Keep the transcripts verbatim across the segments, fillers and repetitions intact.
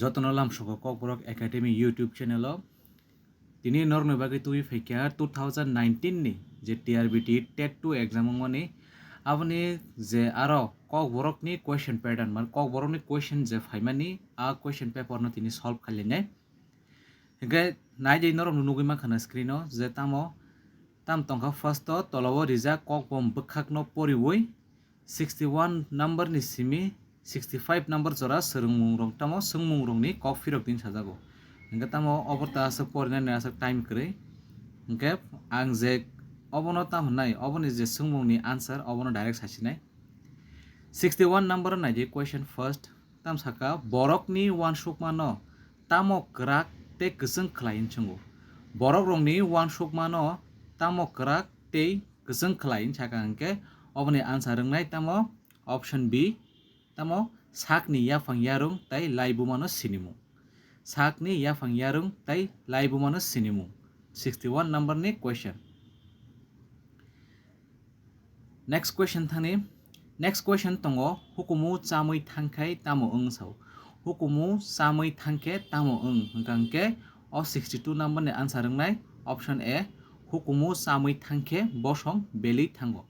Jotono lamsogo Kokborok Academy YouTube channel o. Tini norokni bagwi tubui phaikha two thousand nineteen ni je T R B T TET two exam wngmani. Aboni je aro Kokborokni question pattern, man Kokborokni question je phaimani, a question paper no tini solve khalinai. Hingke naidi norokno nugui mankha na screen o je tamo tam tongkha. First o tolao rijak kokbom bwkhakno poriwi sixty one number ni simi sixty five number jora swrwngmung rok tamo swngmung rokni kok phirok din sajago. Hingke tamo obo ta aswk porinani aswk time kwrwi. Hingke ang je obono tam hwnai, oboni je swngmung ni answer obono direct sasinai. Sixty one number o naidi question first. Tam saka, borokni uansukmano tamo kwrak tei kwchwng khlai hwn swngo. Borokrokni uansukmano tamo kwrak tei kwchwng khlai hwn saka hwnkhe oboni answer wngnai tamo option B, tamo sakni yaphang yarwng tei laibumano sinimung. Sakni yaphang yarwng tei laibumano sinimung. Sixty one number ni question. Next question thani. Next question tongo, hukumu chamui thangkhai tamo wng sao? Hukumu chamui thangkhe tamo wng? Hwnkha hwnkhe o sixty two number ni answer wngnai option A, hukumu chamui thangkhe bosong belwi thango.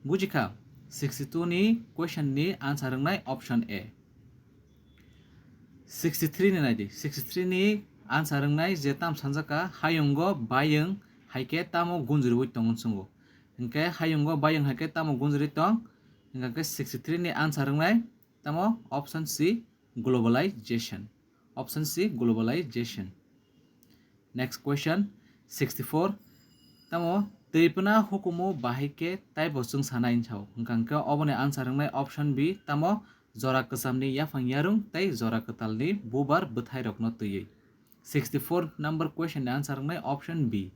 Bujikha, sixty two ni question ni answer wngnai option A. Sixty three ni naidi, sixty three ni answer wngnai je tam sanjaka, hayungo bayung haikhe tamo gunjuriwi tongo chwngo. Hingkhe hayungo bayung haikhe tamo gunjuri tong? Hingkhe sixty three ni answer wngnai tamo option C, globalization. Option C, globalization. Next question, sixty four. Tamo twipna hukumu bahai khe taibo chwng sanai hwn sao? Hingkha hingkhe oboni answer wngnai option B, tamo jora kwchamni yaphang yarwng tei jora kwtalni bubar bwthairokno twiwi. Sixty four number question ni answer wngnai option B.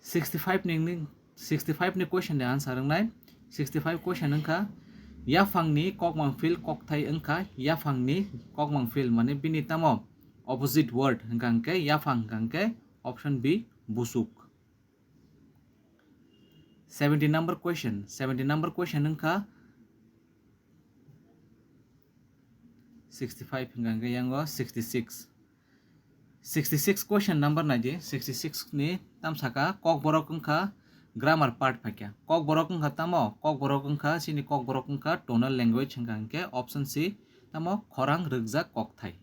Sixty five ni, sixty five ni question ni answer wngnai, sixty five question wngkha, yaphangni kokmang field kokthai wngkha, yaphangni kokmang field, mane bini tamo opposite word hwnkha hwnkhe yaphang hwnkha hwnkhe option B, busuk. Seventy number question, seventy number question wngkha, sixty five hwnkha hwnkhe yango sixty six. Sixty six question number naidi, sixty six ni tam saka, kokborok wngkha grammar part phaikha. Kokborok wngkha tamo? Kokborok wngkha, chini kokborok wngkha tonal language, hwnkha hwnkhe option C, tamo khorang rwkjak kokthai.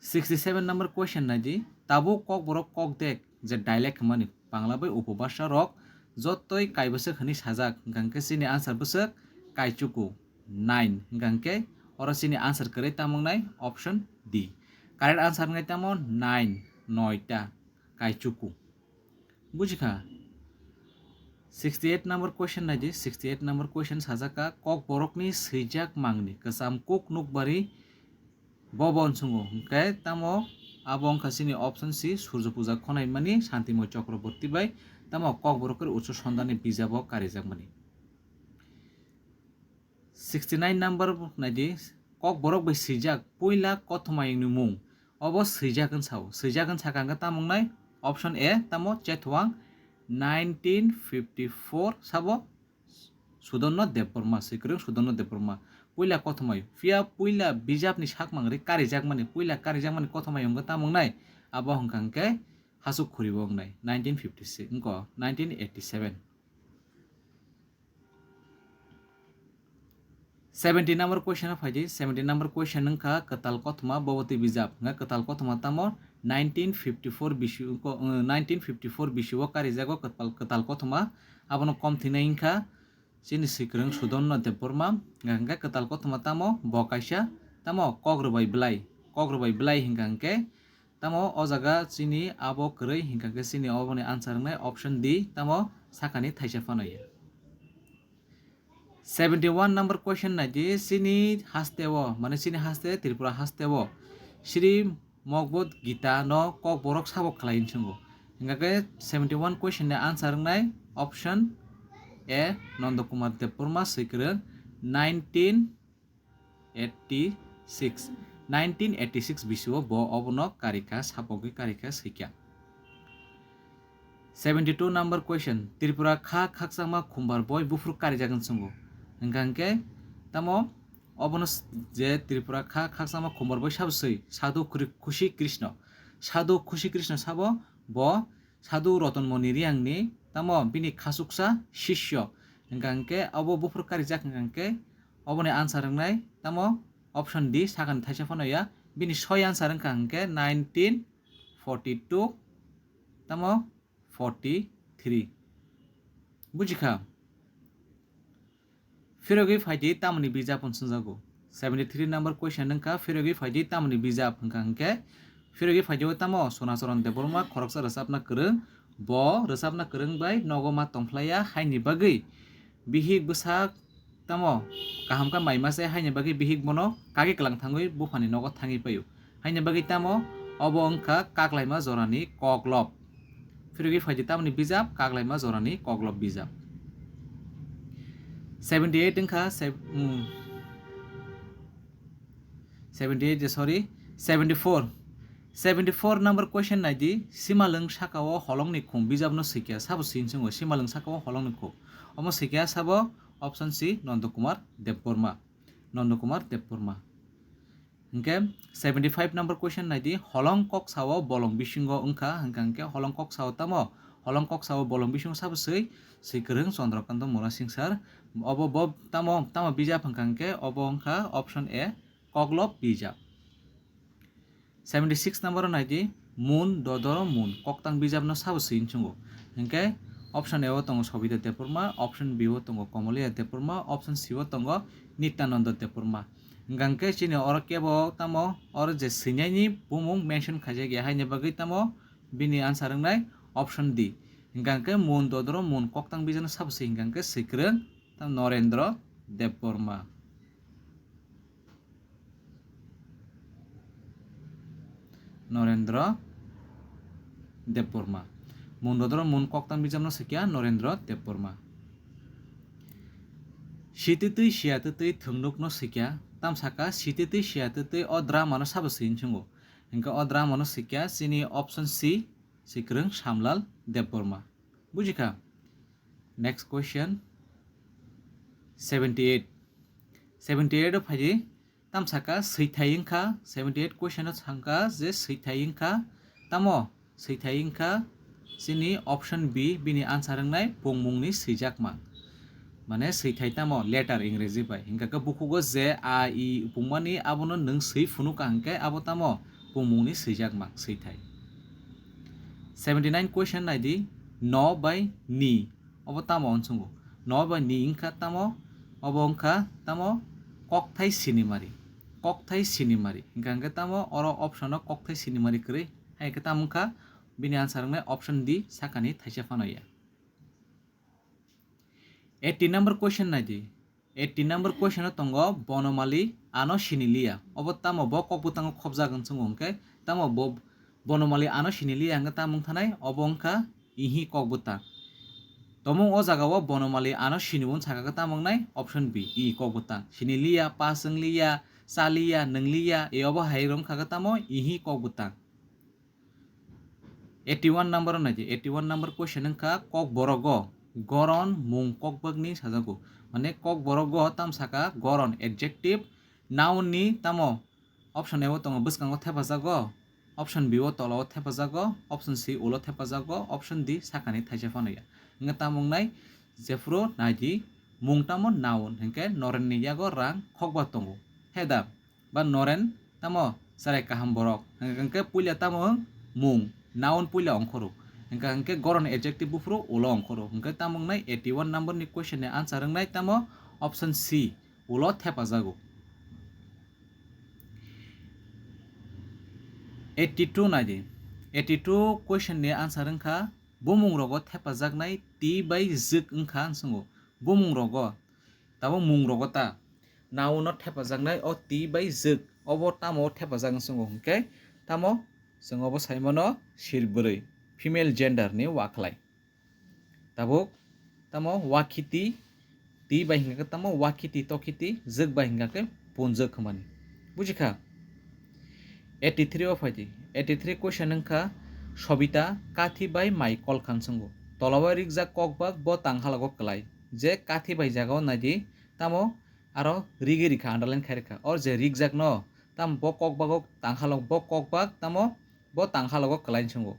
Sixty seven number question naidi, tabuk kokborok kokdek je dialect hwnmani Bangla bai upobhasha rok jotoi kaibwswk hwnwi sajak, hwnkha hwnkhe chini answer bwswk kaichuku, nine, hwnkha hwnkhe oro chini answer kwrwi tamo wngnai option D. Correct answer wngnai tamo nine, noita, kaichuku. Bujikha? Sixty eight number question naidi, sixty eight number question sajak kha, kokborokni swijak mangni kwcham kuk nukbari bo bo unswngo, hwnkhe tamo abo wngkha chini option C, Surjo Puja khonaimani Shantimoi Chakraborty bai, tamo Kokborok khe Utso Sondani bijabo karijakmani. Sixty nine number naidi, Kokborok bai swijak puila kothoma yungni mung. Obo swijak wng sao. Swijak wng sakha hwnkhe tamo wngnai? Option A, tamo Chetwang nineteen fifty four sabo Sudonna Debbarma, swikwrwng Sudonna Debbarma. Puila kothoma, phiya puila bijapni sakmang ri karijakmani, puila karijakmani kothoma wngkha tamo wngnai? Abo hwnkha hwnkhe Hasuk Khuribo wngnai, nineteen fifty six, wngkha nineteen eighty seven. Seventy number question o phaidi, seventy number question wngkha kwtal kothoma boboti bijap. Hwnkha kwtal kothoma tamo nineteen fifty four bisi, ko-, uh, nineteen fifty four bisi o karijago kwtal, kwtal kothoma. Abono kom thinai wngkha chini swikwrwng Sudonna Debbarma. Hwnkha hwnkhe kwtal kothoma tamo bo kaisa, tamo Kokrwbai Bwlai. Kokrwbai Bwlai hwnkha hwnkhe tamo o jaga chini abo kwrwi hwnkha khe chini oboni answer wngnai option D, tamo sakani thaisa phano ya. Seventy one number question naidi, chini haste o, mane chini haste Tripura haste o Sri Bhagavad Gita no Kokborok sabo khlai hwn swngo. Hwnkha khe seventy one question ni answer wngnai option A, Nanda Kumar Debbarma swikwrwng nineteen eighty six, nineteen eighty six bisi o bo obono karikha, sapogwi karikha, swikha. Seventy two number question, Tripura kha khakchangma khumbar boi buphuru karijak wng swngo. Hwnkha hwnkhe Tamo obono s-, je Tripura kha khakchangma khumbar bai sabo swi Sadhu Kri-, Khushi Krishna. Sadhu Khushi Krishna sabo bo Sadhu Roton Moni Reang ni tamo bini khasuksa sisyo. Hingka hingke obo buphuru karijak hingka hingke oboni answer wngnai tamo option D sakani thaisa phano ya. Bini soi answer wngkha hingke nineteen forty two tamo forty three. Bujikha? Phirogwi phaidi tamoni bijap hwn swngjago. Seventy three number question wngkha, phirogwi phaidi tamoni bijap hwnkha hwnkhe, phirogwi phaidi o tamo Sonacharan Debbarma khoroksa rwchapna kwrwng, bo rwchapna kwrwng bai nogo ma tongphlaiya haini bagwi bihik bwsak tamo kaham kha mai mase haini bagwi bihik bono kagwi kwlang thangwi buphani nogo thangwi paio. Haini bagwi tamo obo wngkha kaklaima jorani koklop. Phirogwi phaidi tamoni bijap, kaklaima jorani koklop bijap. Seventy eight wngkha, sev-, mm, seventy eight, sorry, seventy four. Seventy four number question naidi, Simalwng sakao holongni khum bijapno swikya, sabo swi hinsungo, Simalwng sakao holongni khum. Omo swikya sabo option C, Nandakumar Debbarma. Nandakumar Debbarma. Hingke seventy five number question naidi, holong kok sao bolong bisingo wngkha, hingka hingke holong kok sao tamo? Holong kok sao bolong bisingo sabo swi, swi kwrwng Chandrakanta Murasing sir. Obo bo tamo, tamo bijap hingka hingke obo wngkha option A, Koklop bijap. Seventy six number o naidi, Mun, Dodoro, Mun, koktang bijapno sabo swi hinsungo. Hingke option A o tongo Sobhita Debbarma, option B o tongo Komoliya Debbarma, option C o tongo Nityananda Debbarma. Hingka hingke chini oro kebo tamo oro je swinaini bumung mention khaijak ya, haini bagwi tamo bini answer wngnai option D. Hingka hingke Mun, Dodoro, Mun, koktang bijapno sabo swi hinka hingke swi kwrwng tamo Norendra Debbarma. Norendra Debbarma. Mun Dodoro Mun koktang bijapno swikya Norendra Debbarma. Sititwi siyatitwi thwngnukno swikya, tamsaka sititwi siyatitwi o dramano sabo swi hinsungo. Hingke o dramano swikya chini option C, swi kwrwng Samlal Debbarma. Bujikha? Next question, seventy eight. Seventy eight o phaidi, tamsaka swithai wngkha, seventy eight question o sangkha je swithai wngkha, tamo swithai wngkha chini option B, bini answer wngnai pungmungni swijakma. Mane swithai tamo letter Ingreji bai. Hingka khe bukhugo je a, i pungmani abono nwng swi phunukha hingkhe abo tamo pungmungni swijakma swithai. Seventy nine question naidi, no bai ni. Obo tamo unswngo? No bai ni wngkha tamo? Obo wngkha tamo kokthai sinimari. Kokthai sinimari. Hingkha hingkhe tamo oro option o kokthai sinimari kwrwi. Hai khe tamo wngkha bini answer wngnai option D sakani thaisa phano ya. Eighty number question naidi. Eighty number question o tongo Bonomali ano siniliya. Obo tamo bo kok bwtango khobjak wng chwngo hwnkhe tamo bo Bonomali ano siniliya hwnkhe tamo wngthanai obo wngkha ihi kok bwtang. Tomung o jaga o Bonomali ano sinibo wng sakha khe tamo wngnai option B, i kok bwtang. Siniliya, pa swngliya, chaliya, nwngliya, e obo hai rwng kha khe tamo ihi kok bwtang. Eighty one number o naidi, eighty one number question wngkha kok borogo goron mung kokbakni sajago. Mane kok borogo tam saka goron adjective, noun ni tamo option A o tongo bwskango thepajago, option B o tola o thepajago, option C ulo thepajago, option D sakani thaisa phano ya. Hingkhe tamo wngnai jephuru naidi mung tamo noun, hingkhe noren ni yago rang khokba tongo. He da? Ba noren tamo chwrai kaham borok. Hingkha hingkhe puila tamo wng mung, noun puila ongkhoro. Hingkha hingkhe goron adjective buphuru ulo ongkhoro. Hingkhe tamo wngnai eighty one number ni question ni answer wngnai tamo option C, ulo thepajago. Eighty two naidi. Eighty two question ni answer wngkha bumung rogo thepajaknai ti bai jwk wngkha hwnswngo. Bumung rogo, tabo mung rogo ta. Noun no thepajaknai o ti bai jwk, obo tamo o thepajak wng chwngo hwnkhe tamo chwng obo sai mano sir bwrwi, female gender ni wakhlai. Tabuk tamo wakhiti, ti bai hingkha khe tamo wakhiti tokhiti, jwk bai hingkha khe punjwk hwnmani. Bujikha? Eighty three o phaidi. Eighty three question wngkha, Sobita kathi bai mai kol khan chwngo. Tolao rikjak kokbak bo tang halago kwlai. Je kathi bai jagao naidi tamo aro rigwi rikha, underline khai rikha. Or je rikjakno, tamo bo kokbago tangkhalok, bo kokbak tamo bo tangkhalogo kwlai swngo.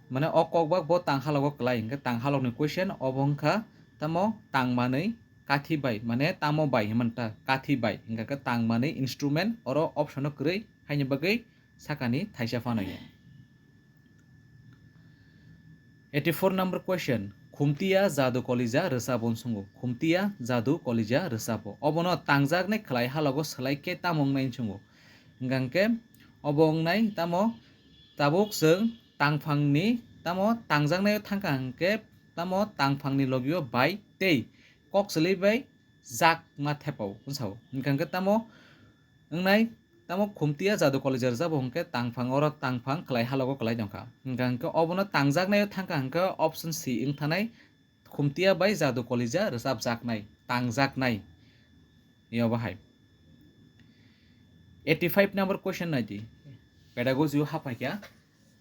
Mane o kokbak bo tangkhalogo kwlai, hwnkhe tangkhalokni question obo wngkha tamo tangmanwi kathi bai, mane tamo bai hwnmanta, kathi bai, hwnkhe tangmanwi instrument, oro option o kwrwi, haini bagwi sakani thaisa phano ya. Eighty-four number question, Khumtiya jadu kolija rwchabo wng swngo. Khumtiya jadu kolija rwchabo. Obono tangjaknai khwlai halogo swlai khe tamo wngnai wng swngo. Hwnkha hwnkhe obo wngnai tamo tabuk chwng tangphangni tamo tangjaknaio thangkha hwnkhe tamo tangphangni logio bai tei kok chwlwi bai jak ma thepao wng sao. Hwnkha hwnkhe tamo wngnai tamo Khumtiya jadu kolija rwchabo hwnkhe tangphang oro tangphang khwlai halogo kwlai tongkha. Hwnkha hwnkhe obono tangjaknaio thangkha hwnkhe option C wng thanai Khumtiya bai jadu kolija rwchapjaknai, tangjaknai. Yobo hai. Eighty-five number question naidi. Pedagogy o haphaikha.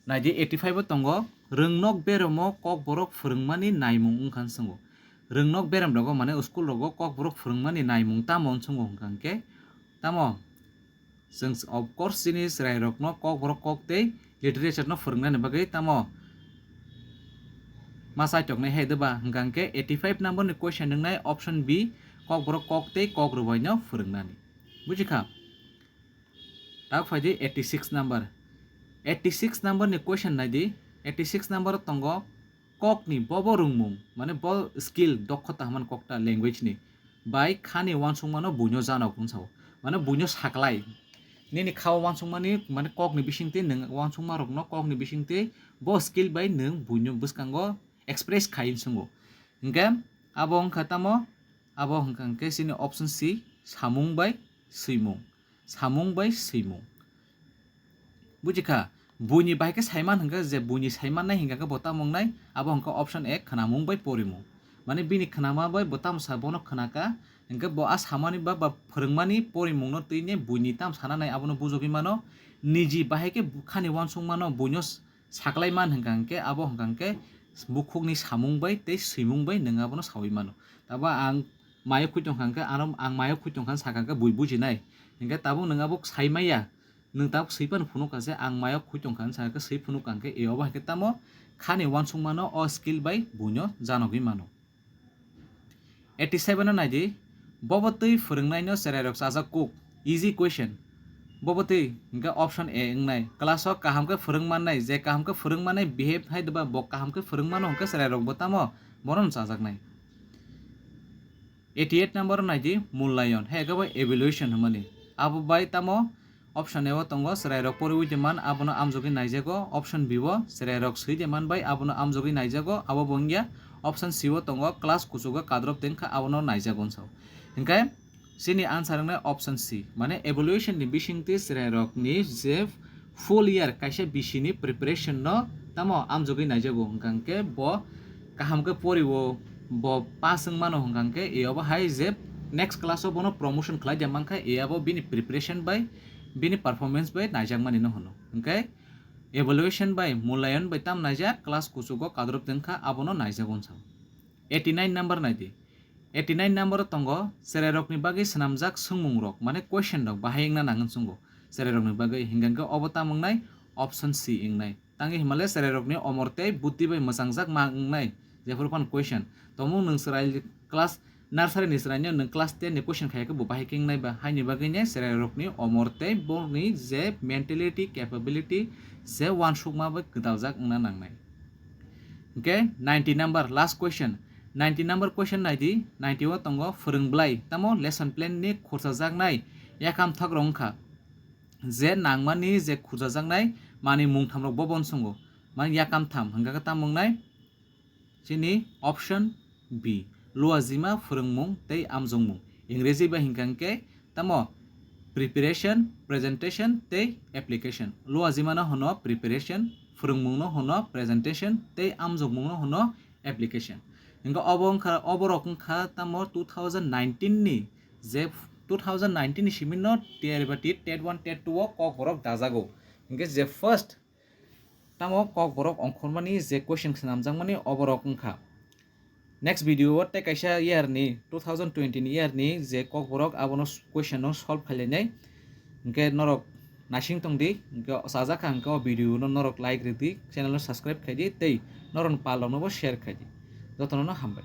Naidi eighty-five o tongo, rwngnok beremo kokborok phwrwngmani naimung wngkha swngo. Rwngnok berem rogo, mane school rogo kokborok phwrwngmani naimung tamo wng swngo hwnkha hwnkhe, tamo? Chwng, of course, chini chwrairokno kokborok kok tei literature no phwrwngnani bagwi tamo ma chaitoknai hai de ba? Hwnkha hwnkhe eighty-five number ni question wngnai option B, kokborok kok tei kok rwbaino phwrwngnani. Bujikha? Tak phaidi eighty-six number. Eighty-six number ni question naidi. Eighty-six number o tongo, kokni bobo rwngmung, mane bo skill, dokhota hwnmani kokta language ni, bai khani uansukmano buino janok wng sao. Mane buino saklai. Nini khao uansukmani, mane kokni bisingtwi nwng uansukmarokno kokni bisingtwi bo skill bai nwng buino bwskango express khai wng swngo. Hwnkhe abo wngkha tamo? Abo hwnkha hwnkhe chini option C, samung bai swimung. Samung bai swimung. Bujikha, buini bai khe saiman hwnkhe je buini saimannai hwnkha khe bo tamo wngnai, abo hwnkha option A, khwnamung bai porimung. Mane bini khwnama bai bo tamo sa bono khwnaka, hwnkhe bo a samani ba, ba phwrwngmani porimungno twi ne buini tam sana nai abono bujogwi mano, niji bahai khe bu-, khani uansukmano buino s-, saklai man hwnkha hwnkhe abo hwnkha hwnkhe bukhukni samung bai tei swimung bai nwng abono saui mano. Tabo ang mayo khui tongkha hwnkhe ano ang mayo khui tongkha sakha hwnkhe bui bujinai, hwnkhe tabuk nwng abo sai maya. Nwng tabuk swi phano phunukha se, ang mayo khui tongkha, wng sakha khe swi phunukha, hwnkhe e obo hai khe tamo khani uansukmano o skill bai buino janogwi mano. Eighty-seven o naidi, bobo twi phwrwngnaino cherairok chajak kuk? Easy question. Bobo twi hwnkhe option A wngnai, class o kaham khe phwrwng mannai, je kaham khe phwrwng mannai behave hai deba bo kaham khe phwrwng mano hwnkhe cherairok bo tamo bono chajaknai. Eighty-eight number o naidi, mullayon, hai khe bo evaluation hwnmani. Abo bai tamo option A o tongo, cherairok poriwi de man, abono amjogwi naijago. Option B o cherairok swi de man bai, abono amjogwi naijago, abo bo wngya. Option C o tongo, class kuchugo kadrop tengkha, abono naijago wng sao. Hwnkhe chini answer wngnai option C, mane evaluation ni bisingtwi cherairokni je full year kaisa bisini preparation no tamo amjogwi naijago, hwnkha hwnkhe bo kaham khe poriwo, bo pass wng mano, hwnkha hwnkhe e obo hai je next class o bono promotion khlai de mankha, e abo bini preparation bai bini performance bai naijakmani no hwno. Hwnkhe evaluation bai, mulayan bai tam naijak, class kuchugo kadrop tengkha, abono naijago wng sao. Eighty-nine number naidi. Eighty-nine number o tongo, cherairokni bagwi swnamjak swngmungrok, mane question rok bahai wngna nang wng chungo. Cherairokni bagwi hingkha hwnkhe obo tamo wngnai, option C wngnai. Tangwi himale cherairokni omor tei buddhi bai mwchangjak ma wngnai, jephuru phano question. Tomung nwng chwrai class nursery ni chwraino nwng class ten ni question khaiya khe bo bahai khe wngnai ba, haini bagwi ne cherairokni omor tei borokni je mentality, capability, je uansukma bai gwdaljak wngna nangnai. Hwnkhe ninety number, last question. Ninety number question naidi, ninety o tongo, phwrwng bwlai tamo lesson plan ni khurchajaknai yakam thok rok wngkha. Je nangmani je khurchajaknai manwi mungtham rok bobo wng swngo. Mane yakam tham hwnkha khe tamo wngnai? Chini option B, luajima phwrwngmung tei amjokmung. Ingreji bai hwnkha hwnkhe tamo preparation, presentation tei application. Luajima no hwno preparation, phwrwngmung no hwno presentation tei amjokmung no hwno application. Hwnkhe obo wngkha, oborok wngkha tamo two thousand nineteen ni je two thousand nineteen ni simi no T R B T TET one, TET two o kokborok dajago. Hwnkhe je first tamo kokborok ongkhormani je question swnamjakmani oborok wngkha. Next video o tei kaisa year ni, two thousand twenty ni year ni je kokborok abono s-, question no solve khailai nai. Hwnkhe norok naising tong di, hwnkhe o chajak kha, hwnkhe o video no norok like rw di, channel no subscribe khai di tei norok ni pal rok no bo share khai di. Jotono no hambai.